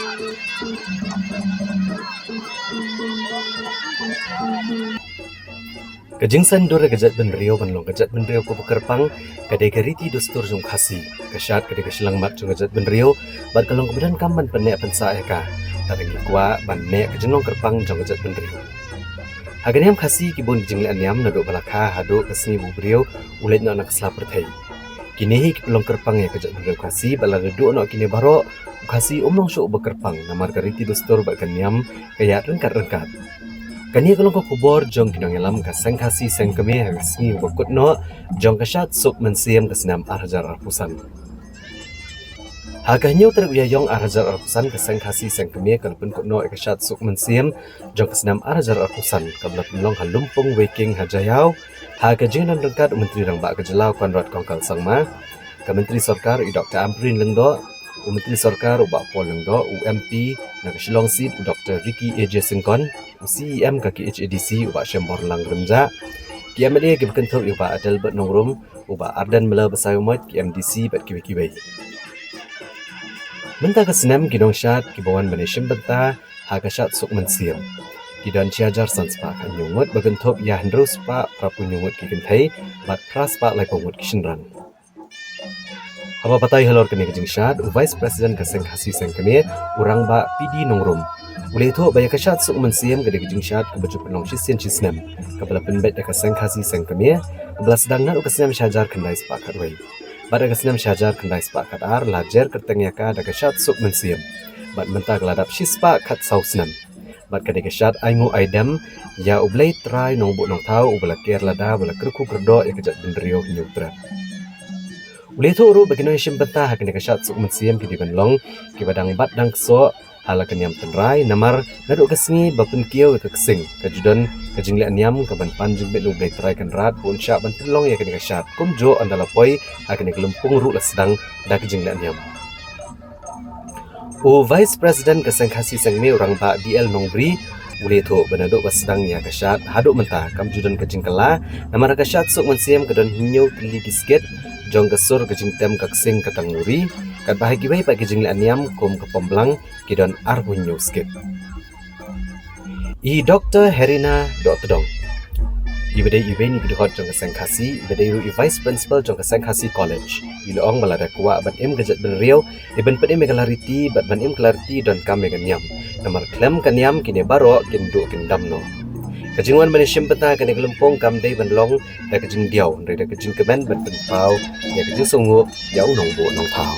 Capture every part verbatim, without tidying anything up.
Ka jingsaindur ïa ka jaitbynriew ban long ka jaitbynriew kaba kyrpang ka dei ka riti dustur jong u Khasi. Ka shad ka dei ka shyllangmat jong ka jaitbynriew bad ka long kaba donkam ban pynneh pynsah ïa ka. Tang ngi kwah ban neh ka jinglong kyrpang jong ka jaitbynriew. Ha ka niam Khasi ki bun ki jingleh niam naduh ba la kha haduh ka sngi ba u briew u leit noh na ka sla pyrthei. Kine hi ki pynlong kyrpang ïa ka jaitbynriew Khasi bad lada duh noh kine baroh u Khasi um long shuh uba kyrpang namar ka riti dustur bad ka niam ka ïaid ryngkat ryngkat. Kane ka long ka khubor jong ki nongïalam ka Seng Khasi Seng Kmie ha ka sngi uba kut noh jong ka shad suk mynsiem ka snem ar hajar arphew san. Ha ka hynñiew tarik u Ïaïong ar hajar arphew san ka Seng Khasi Seng Kmie ka la pynkut noh ïa ka shad suk mynsiem jong ka snem ar hajar arphew san kaba la pynlong ha Lumpung Weiking ha Jaiaw. Ha ka jingdon ryngkat u Myntri Rangbah ka Jylla u Conrad Kongkal Sangma, ka Myntri Sorkar i Doktor Ampareen Lyngdoh, u Myntri Sorkar u Bah Paul Lyngdoh, u M P na ka Shillong Seat u Doktor Ricky A J Syngkon, u C E M ka K H A D C u Bah Shembor Lang Rynjah, ki M L A kiba kynthup ïa u Bah Adelbert Nongrum, u Bah Ardent Miller Basaiawmoit, ki M D C bad kiwei kiwei. Mynta ka snem ki nongshad kiba wan ban ïashim bynta ha ka shad suk mynsiem ki don shi hajar san spah khathynñiew ngut, ba kynthup ïa hynriew spah phra phew hynñiew ngut ki kynthei bad phra spah laiphew ngut ki shynrang. Haba batai halor kane ka jingshad, u Vice President ka Seng Khasi Seng Kmie, u Rangbah P D Nongrum, u la ïathuh ba ïa ka shad suk mynsiem ka dei ka jingshad kaba ju pynlong shisien shisnem, kaba la pynbeit da ka Seng Khasi Seng Kmie, kaba la sdang naduh ka snem shi hajar khyndai spah khatwei. Bad ha ka snem shi hajar khyndai spah khatar la jer kyrteng ïa ka da ka shad suk mynsiem. Bad mynta ka la dap shi spah khatsaw snem. Bad ka dei ka shad ainguh aidem ïa U Blei Trai Nongbuh Nongthaw uba la ker lada ba la kyrkhu kyrdoh ïa ka jaitbynriew Hynñiewtrep. U la ïathuh ruh ba ki nongïashim bynta ha kane ka shad suk mynsiem ki dei ban long kiba dang bat dang ksoh ha la ka niam tynrai, namar naduh ka sngi ba pynkiew ïa ka ksing ka ju don ka jingleh niam kaban pan jingbit na U Blei Trai Kynrad ba un shah ban pynlong ïa kane ka shad kumjuh ynda la poi ha kane ka lympung ruh la sdang da ka jingleh niam. U Vice President ka Seng Khasi Seng Kmie, u Rangbah D L Nongbri, u la ïathuh ba naduh ba sdang ïa ka shad haduh mynta kam ju don ka jingkylla, namar ka shad suk mynsiem ka don hynñiew tylli ki skit jong ka sur ka jingtem ka ksing ka tangmuri, katba ha kiwei pat ki jingleh niam kum ka pomblang ki don arphew hynñiew skit. I Doktor Herina Dohtdong, iba dei iwei na ki dkhot jong ka Seng Khasi, iba dei ruh i Vice Principal jong ka Seng Khasi College, i la ong ba lada kwah ban im ka jaitbynriew, i ban pynim ïa ka lariti bad ban im ka lariti donkam ïa ka niam. Namar khlem ka niam kine baroh kin duh kin dam noh. Ka jingwan ban ïashim bynta kane ka lympung kam dei ban long da ka jingdiaw, hynrei da ka jingkmen ban pynpaw ïa ka jingsngewnguh ïa u Nongbuh Nongthaw.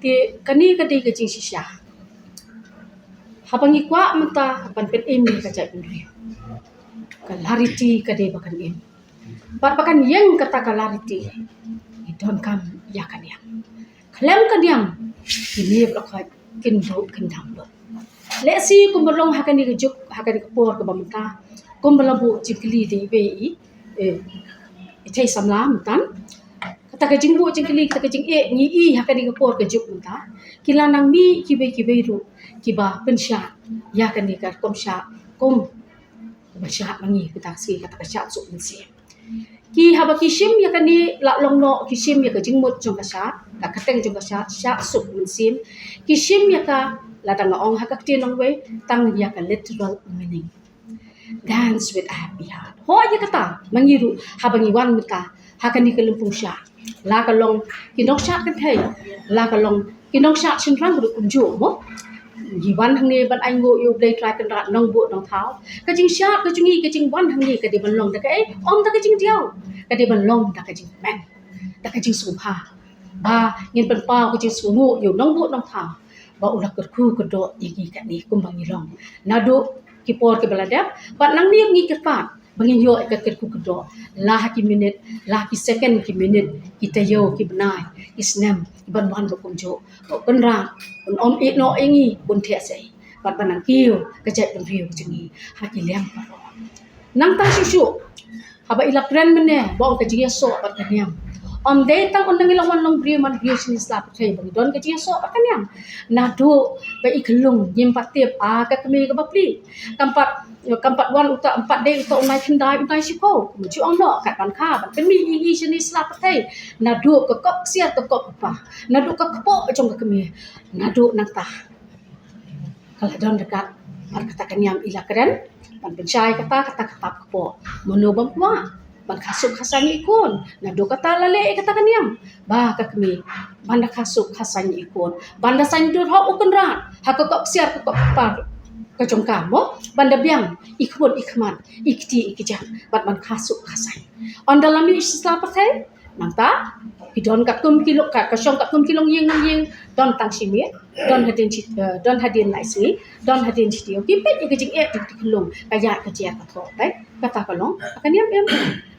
Te kane ka dei ka jingshisha. Haba ngi kwah mynta ban pynim ïa ka jaitbynriew, ka lariti ka dei ba kan im. Bad ba kan ïeng kata ka lariti, ngi donkam ïa ka niam. Khlem ka niam, kine baroh kin duh kin dam noh. Lehse kumba long ha kane ka juk, ha kane ka por kaba mynta, kumba la buh jingkylli da iwei i, eh, i thei samla mynta. Kata ka jingbuh jingkylli, kata ka jingeh ngi i ha kane ka por ka juk mynta, ki la nang mih kiwei kiwei ruh kiba pynshad ïa kane ka rukom shad kum ba shad ma ngi kata ka sngi, kata ka shad suk mynsiem. Ki haba ki shim ïa kane, la long noh ki shim ïa ka jingmut jong ka shad, ka kyrteng jong ka shad, shad suk mynsiem. Ki shim ïa ka, lada nga ong ha ka ktien nongwei, tang ïa ka literal meaning. Dance with a happy heart. Hooid, ïa kata ma ngi ruh haba ngi wan mynta ha kane ka lympung shad, la ka long ki nongshad kynthei, la ka long ki nongshad shynrang ruh kumjuh mo. Ngi wan hangne ban ainguh ïa U Blei Trai Kynrad Nongbuh Nongthaw. Ka jingshad ka jong ngi, ka jingwan hangne ka dei ban long da kaei? Ym da ka jingdiaw, ka dei ban long da ka jingkmen, da ka jingsngewbha ba ngin pynpaw ka jingsngewnguh ïa U Nongbuh Nongthaw. ba u la kyrkhu kyrdoh ïa ngi katne kumba ngi long. Naduh ki por kiba la dep, bad nangne ngi kyrpad ba ngin ïoh ïa ka kyrkhu kyrdoh la ha ki minit, la ha ki second, ki minit, ki taïew, ki bnai, ki snem, ki ban wan ba kumjuh. Ba u Kynrad un ym ïehnoh ïa ngi, un theh sei. Bad ban nang kiew ka jaitbynriew jong ngi ha ki liang baroh. Nangta shuh shuh, haba i la kren mynne ba ong ka jingïasoh bad ka niam, ym dei tang ynda ngi la wan long briew man briew shane sla pyrthei ba ngi don ka jingïasoh bad ka niam. Naduh ba i khyllung ngim pat tip, a ka kmie kaba pli, kam pat, kam pat wan uta, ym pat dei uta u nai khyndai, u nai shiphew, kumjuh ong noh, kat ban kha ban pynmih ïa i shane sla pyrthei. Naduh ka kop ksiar ka kop kpa, naduh ka kpoh jong ka kmie, naduh nangta ka la don ryngkat bad kata ka niam i la kren, ban pynshai kata, kata ka tap ka kpoh. Mano bym kwah ban kha suk kha saiñ ïa i khun? Naduh kata la leh ïa kata ka niam ba ka kmie ban da kha suk kha saiñ ïa i khun, ban da saiñdur ha u Kynrad ha ka kop ksiar ka kop kpa ka jong ka, mo, ban da biang i khun i khmat, i kti i kjat, bad ban kha suk kha saiñ. Ynda la mih sla pyrthei, nangta ki don katkum ki long, ka, ka shong katkum ki longïing longïing, don tang shi miet, don hadien shi, eh, don hadien lai sngi, don hadien shi taïew. Ki peit ïa ka jingeh jong ki khyllung, ka ïaid ka jer ka thoh, peit, kata ka long ka niam im.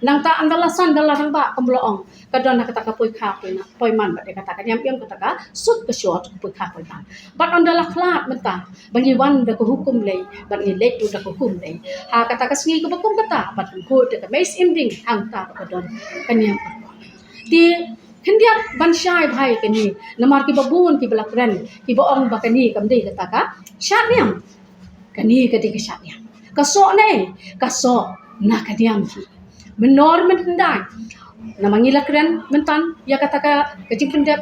Nangta ynda la san, ynda la rangbah, kumba la ong, ka don ha kata ka poikha poiman, poiman, bad ïa kata ka niam im, kata ka sut ka shor, ka poikha poiman. Bad ynda la khlad mynta ba ngi wan da ka hukum lei, bad ngi leit ruh da ka hukum lei ha kata ka sngi kaba kum kata, bad ngi khuid da ka mei syiem ding, hangta ba ka don ka niam ka rukom. Te khyndiat ban shai bha ïa kane, namar kiba bun kiba la kren kiba ong ba kane kam dei kata ka shad niam. Kane ka dei ka shad niam. Ka soh ne, ka soh na ka niam hi. Mynor mynhyndai, namar ngi la kren mynta ïa kata ka, ka jingpyndep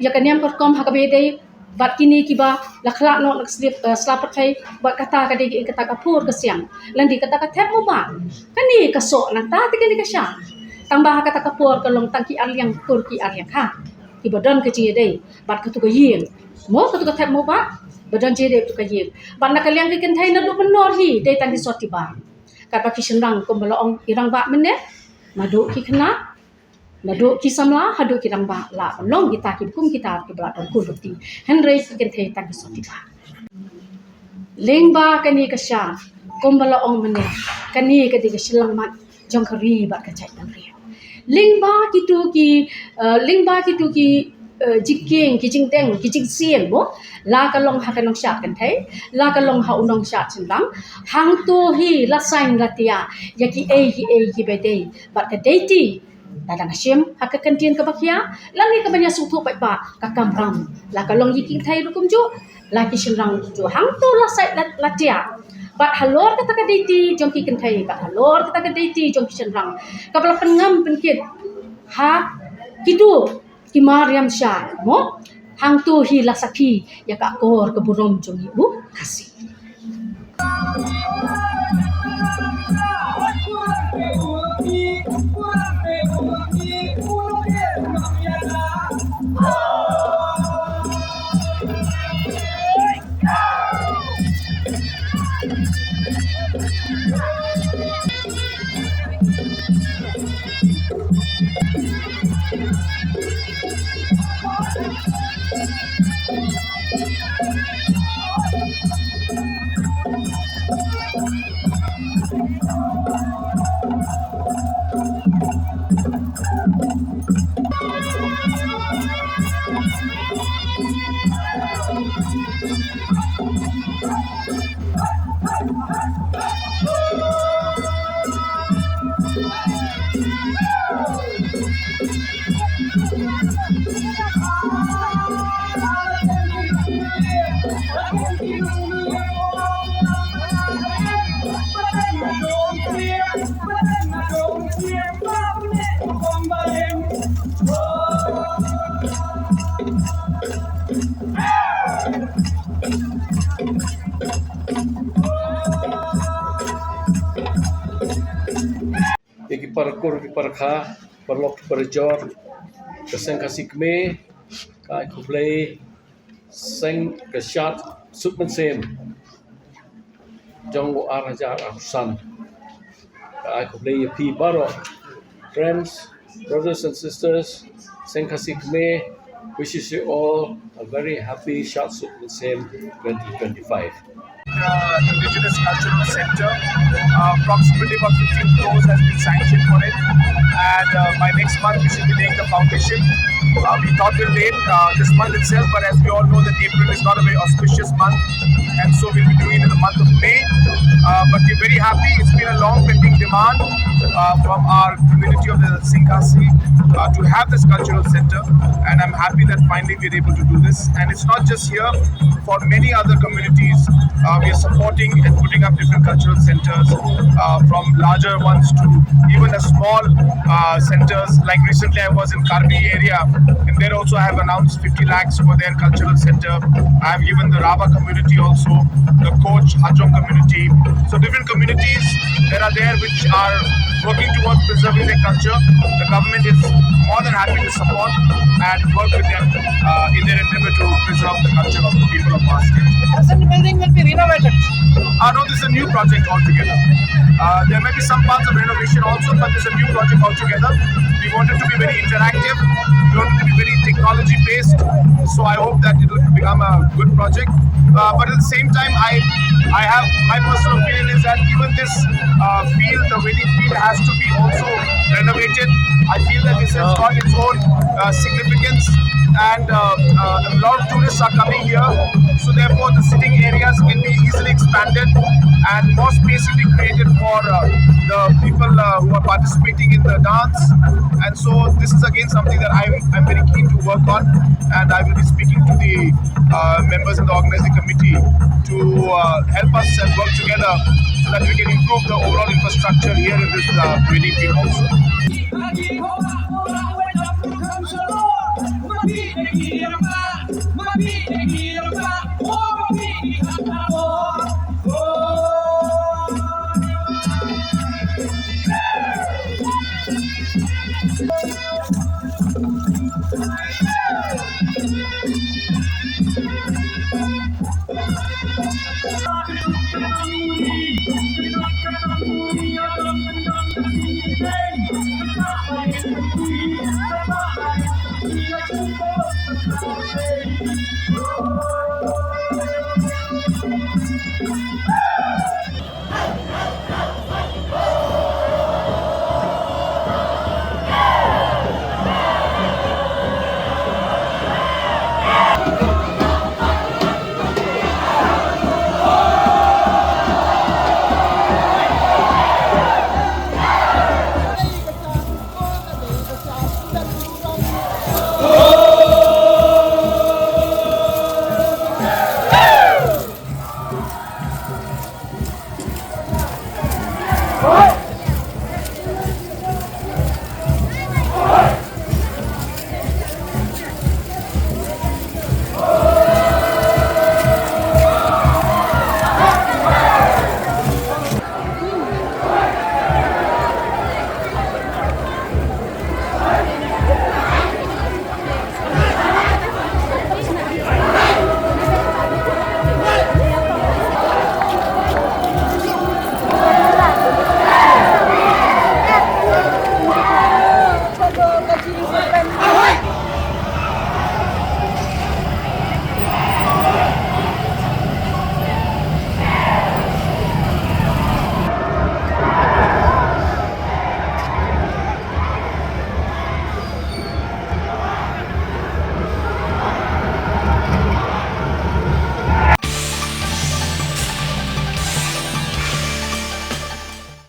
ïa ka niam ka rukom ha kaba ïadei bad kine kiba la khlad noh na ka slip, eh, sla pyrthei, bad kata ka dei kata ka phur ka siang, lane kata ka thep mubah. Kane ka soh, nangta te kane ka shad. Tang ba ha kata ka por ka long tang ki ar liang kur, ki ar liang kha kiba don ka jingïadei bad katu ka ïing, mo, katu ka thep mubah, ba don jingïadei bad katu ka ïing. Bad na ka liang ki kynthei naduh mynor hi dei tang ki sor ki bar. Katba ki shynrang kumba la ong i rangbah mynne, naduh ki khynnah, naduh ki samla haduh ki rangbah, la long kita kiba kum kita kiba la don khun lynti. Hynrei ki kynthei tang ki sor ki bar. Lyngba kane ka shad, kumba la ong mynne, kane ka dei ka shyllangmat jong ka ri bad ka jaitbynriew. Lyngba kitu ki, eh, lyngba kitu ki, eh, jingkieng, ki jingdeng, ki jingsien, mo, la ka long ha ka nongshad kynthei, la ka long ha u nongshad shynrang, hangto hi la saiñ la tiah ïa kiei kiei kiba dei bad ka deiti. Lada nga shim ha ka kyntien kaba khia, lane kaba ngi sngewthuh paidbah, ka kamram. La ka long ïa ki kynthei ruh kumjuh, la ki shynrang ruh kumjuh. Hangto la saiñ la, la tiah. Bad halor kata ka deiti jong ki kynthei, bad halor kata ka deiti jong ki shynrang, kaba la pynngam pynkit ha kitu ki mariam shad, mo, hangto hi la sakhi ïa ka akor ka burom jong ngi u Khasi. Ïa ki para kur, ki para kha, paralok, ki parajor, ka Seng Khasi Kmie ka ai khublei seng, ka shad suk mynsiem jong u ar hajar arphew san. Ka ai khublei ïa phi baroh, friends, brothers and sisters, Seng Khasi Kmie, Wishes you all a very happy Shad Suk Lusem twenty twenty-five. Uh, Indigenous Cultural Center. Uh, approximately about fifteen crores has been sanctioned for it, and uh, by next month we should be laying the foundation. Uh, we thought we'll wait uh, this month itself, but as we all know that April is not a very auspicious month, and so we'll be doing it in the month of May. Uh, but we're very happy. It's been a long pending demand uh, from our community of the Singkhasi uh, to have this cultural center, and I'm happy that finally we're able to do this. And it's not just here. For many other communities, uh, we are supporting and putting up different cultural centers, uh, from larger ones to even a small uh, centers. Like recently, I was in Karbi area, and there also I have announced fifty lakhs for their cultural center. I have given the Rawa community also, the Koch Hajong community. So different communities that are there which are working towards preserving their culture. The government is more than happy to support and work with them uh, in their endeavor to preserve the culture of the people of our state. Doesn't the building will be renovated? Uh, no, this is a new project altogether. Uh, there may be some parts of renovation also, but this is a new project altogether. We want it to be very interactive. We want it to be very technology based. So I hope that it will become a good project. Uh, but at the same time, I I have my personal opinion is that even this uh, field, the wedding field, has to be also renovated. I feel that this has got its own uh, significance, and uh, uh, a lot of tourists are coming here. So therefore, the sitting areas can be easily expanded, and more space will be created for uh, the people uh, who are participating in the dance. And so this is again something that I'm, I'm very keen to work on, and I will be speaking to the uh, members in the organizing committee to uh, help us and work together so that we can improve the overall infrastructure here in this uh, wedding field also.